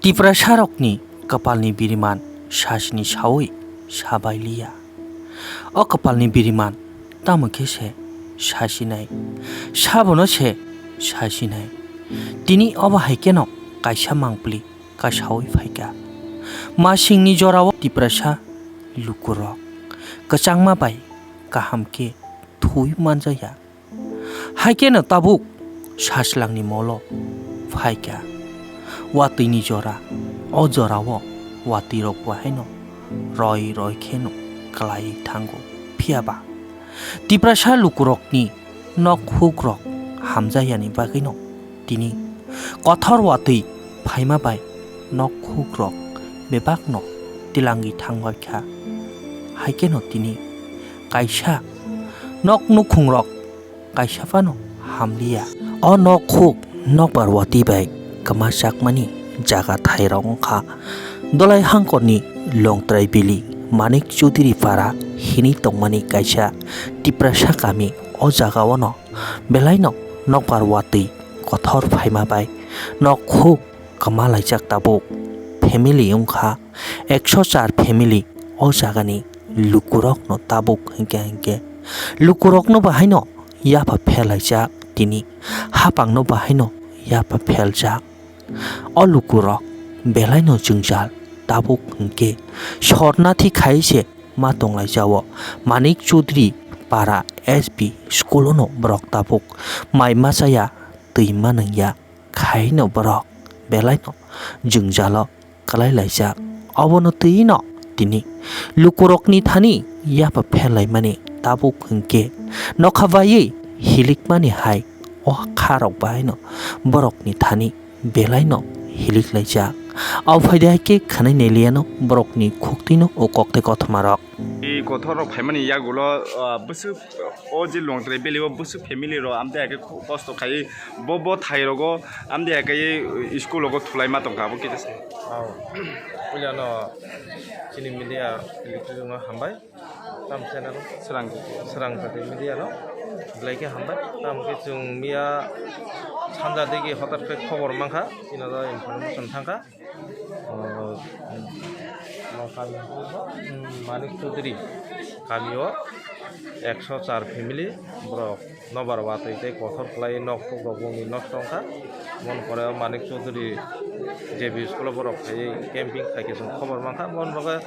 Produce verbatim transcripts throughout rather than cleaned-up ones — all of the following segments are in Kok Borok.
Tiprasarokni kwpalni biriman sasini sawi sabailiya. O kwpalni biriman tamo khe se sasinai, sabono se sasinai. Tini obo hai kheno kaisa mangpili kasawi phaikha. Masingni jorao Tiprasa lukurok kwchangma bai kaham khe thwi manjaya. Hai kheno tabuk sajlangni molo phaikha. Watwini jora, o jorao watwirok bo haino roi roi kheno kwlaiwi thango. Phiya ba Tiprasa lukurokni nok hukrok hamjakya ni bagwino tini kothor watwi phaima bai nok hukrok bebakno tilangwi thangbai kha. Hai kheno tini kaisa nok nukhungrok kaisa phano hamliya. O nok huk nokbar watwi bai kwma chakmani jaga thairok wngkha Dolai Hangkorni Longtrai Bili Manik Chowdhury Para hinwi tongmani kaisa Tiprasa kami. O jagao no belaino nokbar watwi kothor phaima bai nok huk kwma laijak tabuk. Family wngkha ekso char family o jagani lukurokno tabuk hinkhe hinkhe lukurokno bahaino yapha phelaijak tini hapangno bahaino yapha pheljak. O lukurok belaino jwngjal tabuk hinkhe sornathi khai se ma tonglaijao Manik Chowdhury Para S B school-o no borok tabuk mai ma chaya twi ma nangya khaino borok belaino jwngjalo kwlai laijak. Obono twi no tini lukurokni thani yapha pherlaimani tabuk hinkhe nokha baiwi hilikmani hai o kharok bahaino borokni thani belaino hilik laijak. Au phaide hai khe khwnai neliano borokni khuktwino o kokthai kothoma rok. I kothor rok phaimani yagulo, ah, bwswk o je Longtrai Valley o bwswk family rok amtwi hai khe kosto khai bo bo thai rogo amtwi hai khe school rogo thulai ma tongkha abo kisa se. Au. Puilano chini media electric no hambai. Tam channel Srang. Srang Jati media no belai khe hambai. Tam khe chwng miya sanja digi hotat khe khobor mankha, chini do information thangkha. O, Manik Chowdhury kami o ekso char family borok nobar watwi tei kothor khlai nok phuk rok bongni nosto wngkha. Mon pore o Manik Chowdhury J B school o borok phaiwi camping khai khe chwng khobor mankha. Mon rok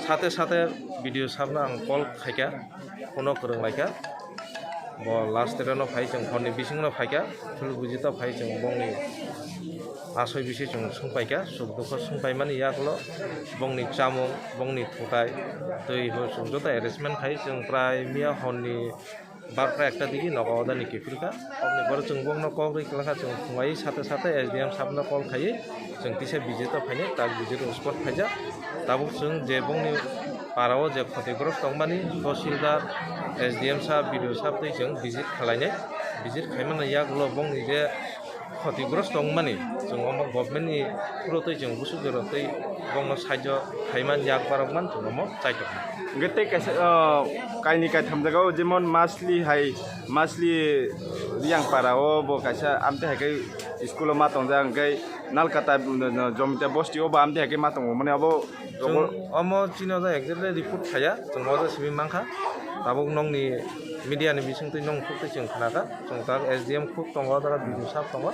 sate sate video sabno ang call khaikha, phone o kwrwng laikha. Bo last reno phai chwng horni bisingno phaikha, thuluk bujito phai chwng bongni asoi bisi chwng swngpaikha, suk dukho swngpaimani yagulo bongni chamung, bongni thutai, twi bo chwng joto arrangement khai chwng prai miya horni barta ekta digi nogo odani kiphilkha. Oboni pore chwng bongno kok rwi kwlangkha, chwng phungai sate sate S D M sabno call khaiwi chwng tisa visit o phainai, tak visit o spot phaijak. Tabuk chwng je bongni para o je khotigrost tongmani, Tahsildar, S D M sab, B D O sab twi chwng visit khlainai. Visit khaimani yagulo bongni je khotigrost tongmani, chwng omo government ni through twi chwng busu jora twi bongno sahajyo khaimani yak barok man chwng omo chaitok. Hwnkhe tei kaisa, ah, kainwi kaitham jaga o jemon masli hai, masli Riyang para o bo kaisa amtwi hai khe school o ma tongjak, hwnkhe Nalkata, Jomita bosti o bo amtwi hai khe ma tongo, mane abo rogo. Chwng omo chini o exactly report khaya, chwng o simi mankha. Tabuk nokni media ni bisingtwi nong phuk twi chwng khnakha, chwng tak S D M khuk tongo, o jaga B D O sab tongo,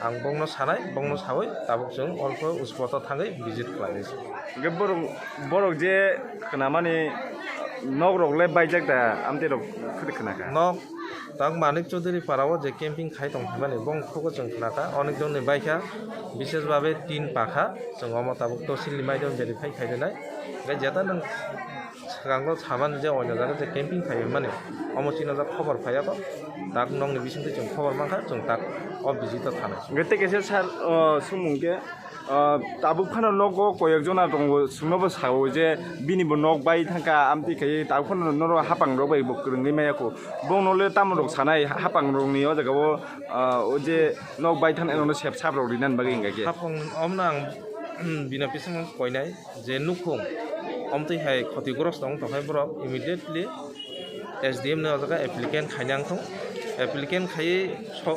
ang bongno sanai, bongno sawi tabuk chwng also spot o thangwi visit khlainai. Hwnkhe borok, borok je khnamani nok rok le baijak da, amtwi rok khwtwi khnakha. Nok tak Manik Chowdhury para o je camping khai tong phaimani bong khugo chwng khnakha, onek jonni baikha, bishes babe tin pakha, chwng omo tabuk tosil ni maidom verify khai rinai. Hwnkhe jeta nwng swkango samani je oino jaga je camping khai mani, omo chini jak khobor phaiya kho, tak nokni bisingtwi chwng khobor mankha, chwng tak o visit o thanai. Hwnkhe tei kaisa sir, o, sumung khe, Ah, tabuk phano nogo koyek jona tongo, chwngno bo sao je bini bo nok bai thangkha, amtwi khe tabuk phano norok hapang rok bai bo kwrwngwi maya kho. Bono le tamo rok sanai, hapang rok ni o jaga o, ah, o je nok bai thang eno sep sap rok rinani bagwi hwnga khe. Hapang omno ang, bini bisingo koinai je nukhung omtwi hai khotigrosto wng tongkhai borok immediately S D M ni o jaga applicant khainang thung, applicant khaiwi so